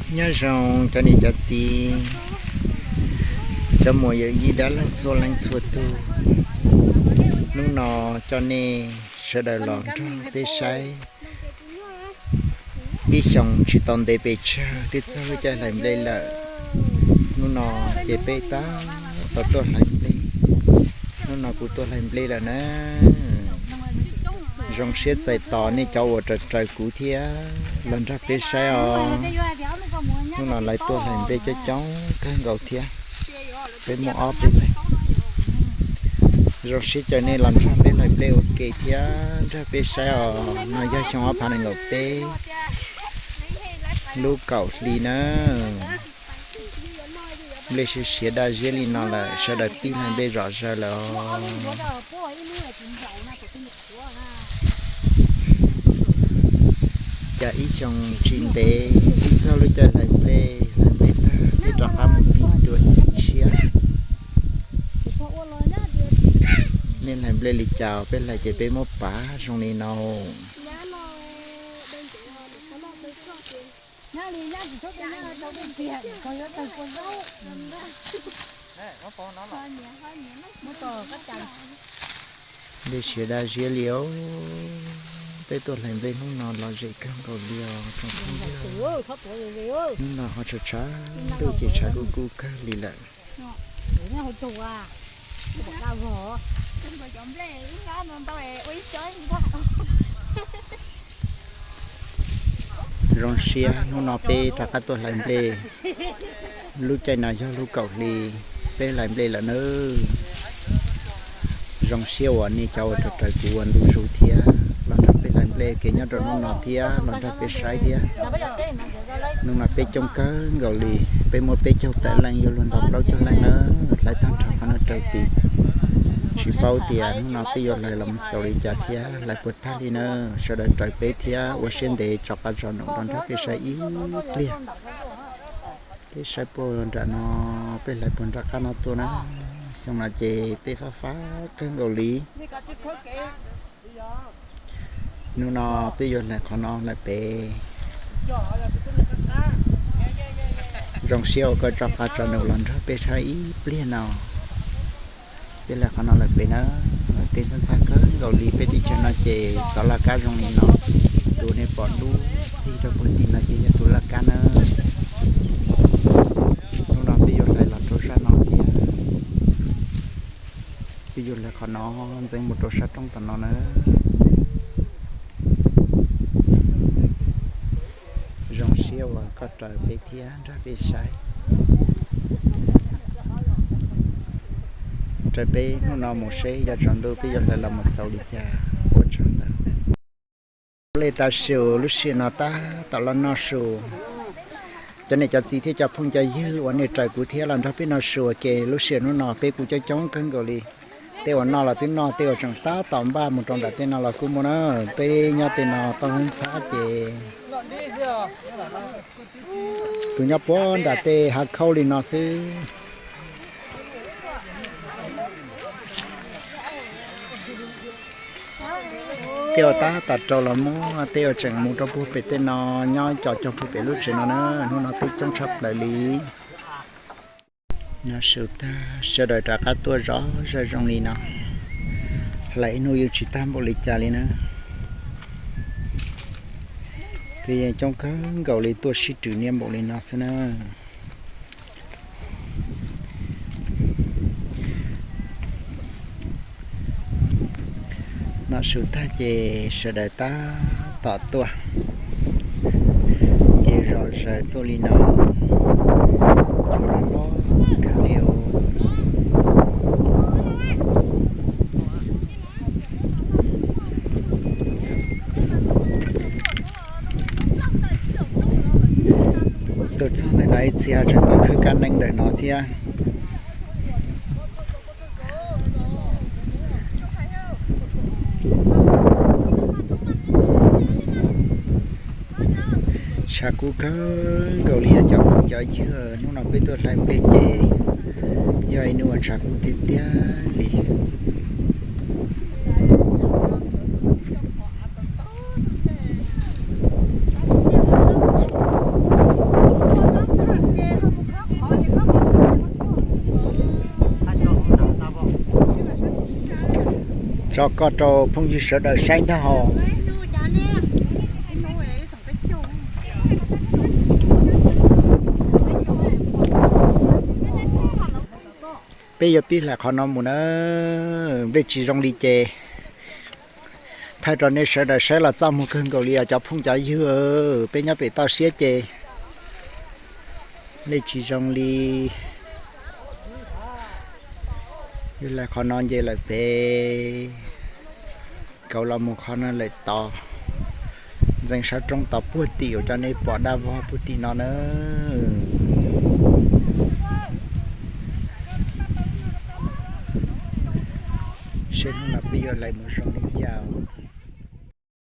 Nyob zoo cov niam cov txiv, cov muam yawm yij dab laug txhua leej txhua tug. Hnub no coj nej sawv daws los nrog peb saib ib xyoos tsis tau ntev pes tsawg twb txog lub caij hlais nplej lawm. Hnub no ces peb tab tom tuaj hlais nplej. Hnub no kuv tuaj hlais nplej lawm na. Zoo siab txais tos nej cov uas raws raws kuv thiab los nrog peb saib os. Hnub no lawv tuaj hlais nplej coob coob kawg nkaus thiab. Peb muaj ob peb leeg. Zoo siab caw nej los nrog peb hlais nplej ua ke thiab nrog peb saib os. No yog xyoo ob phav nees nkaum peb lub kaum hli na. Nplej siav siav daj ziab li no lawm, sawv daws pib hlais nplej zom zaws lawm os. Cas ib xyoo tsis ntev twb txog lub caij hlais nplej, hlais nplej tag peb rov qab mus pib dua ib tshiab. Nej hlais nplej li cas, peb hlais ces peb muab pav zoo li no. Nplej siav daj ziab li os. Peb tuaj hlais nplej hnub no los zem kawg nkaus li os tsoom phooj ywg. Hnub no ho tshav tshav ntuj ces tshav kub kub kawg li lawm. Zoo siab hnub no peb rov qab tuaj hlais nplej. Lub caij no yog lub kaum hli peb hlais nplej lawm nawb. Zoo siab uas nej cov uas raws raws kuv ua ntu zus thiab los nrog peb hlais nplej kev nyob rau hnub no thiab los nrog peb saib thiab. Hnub no peb coob kawg nkaus li, peb muaj peb caug tawm leej yuav luag nto plaub caug leej na, hlais tag nrho qhov no rau tim. Tsis paub tias hnub no peb yuav hlais los mus xaus li cas thiab hlais puas tag li na. Sawv daws raws peb thiab ua siab ntev tso qab tso num los nrog peb saib ib pliag. Peb saib puag nram no, peb hlais puag nram qab no tuaj na. Xyoo no ces tej fab fab kawg nkaus li. Hnub no peb yuav hlais qhov no hlais pem. Zoo siab uas koj tso qab tso num los nrog peb saib ib pliag no. Peb hlais qhov no hlais pem na, tej ntxhab ntxhab kawg nkaus li peb teb chaws no ces xov laj kab zoo li no. Tus nej pom dub txig rau puag tim no ces yog tus laj kab na. Hnub no peb yuav hlais los rau sab no thiab. Peb yuav hlais qhov no ntxeev mus rau sab roob tom no na. Zoo siab uas koj raws peb thiab nrog peb saib. Raws peb hnub no mus seb yav tsaus ntuj peb yuav hlais los mus xaus li cas. Ua tsaug ntau. Ua li tas su lub sij hawm no tab tom los noj su. Cov niam cov txiv thiab cov phooj cov ywg uas nej raws kuv thiab los nrog peb noj su ua ke lub sij hawm hnub no peb kuj coob coob kawg nkaus li. Tej uas noj los twb noj, tej uas tseem tab tom npaj mus rau nram tej no los kuj muaj na. Peb nyob tej no toj ntxhab ces tus nyob puag nram tej hav khaub li no xwb. Tej uas tab tom rau los muaj, tej uas tseem mus rau puag pem tej no, nyob co cog puag pem lub tsev no na. Hnub no peb coob tshaj plaws li. Noj su tag sawv daws rov qab tuaj zov zoj zoo li no. Hlais ib hnub yeej tsis tag npaum li cas li na. Peb yeej coob kawg nkaus li tuaj sib rwm niaj npaum li no xwb na. Noj su tag ces sawv daws tab tom tuaj, ces zom zaws tuaj li no, cua los loj kawg li os. Tuaj txog ntawm no ib txhia tseem tau khawb kab neeb ntawm no thiab. Tshav kub kawg nkaus li os cov phooj cov ywg, hnub no peb tuaj hlais nplej ces yog ib hnub uas tshav kub tiag tiag li. Tso koj rau phooj ywg sawv daws saib ntag hos. Peb yuav pib hlais qhov no mus na. Nplej tsis zoo li ces thaij rau nej sawv daws saib los txaj muag kawg nkaus li os cov phooj cov ywg. Peb nyob pem toj siab ces nplej tsis zoo li. Yog hlais qhov no nce lawm pem, kauv los mus qhov no lawm tod, ntxeev sab roob tod puag tim uas cov nej pom daj vog puag tim no na. Seb hnub no peb yuav hlais mus zoo li cas.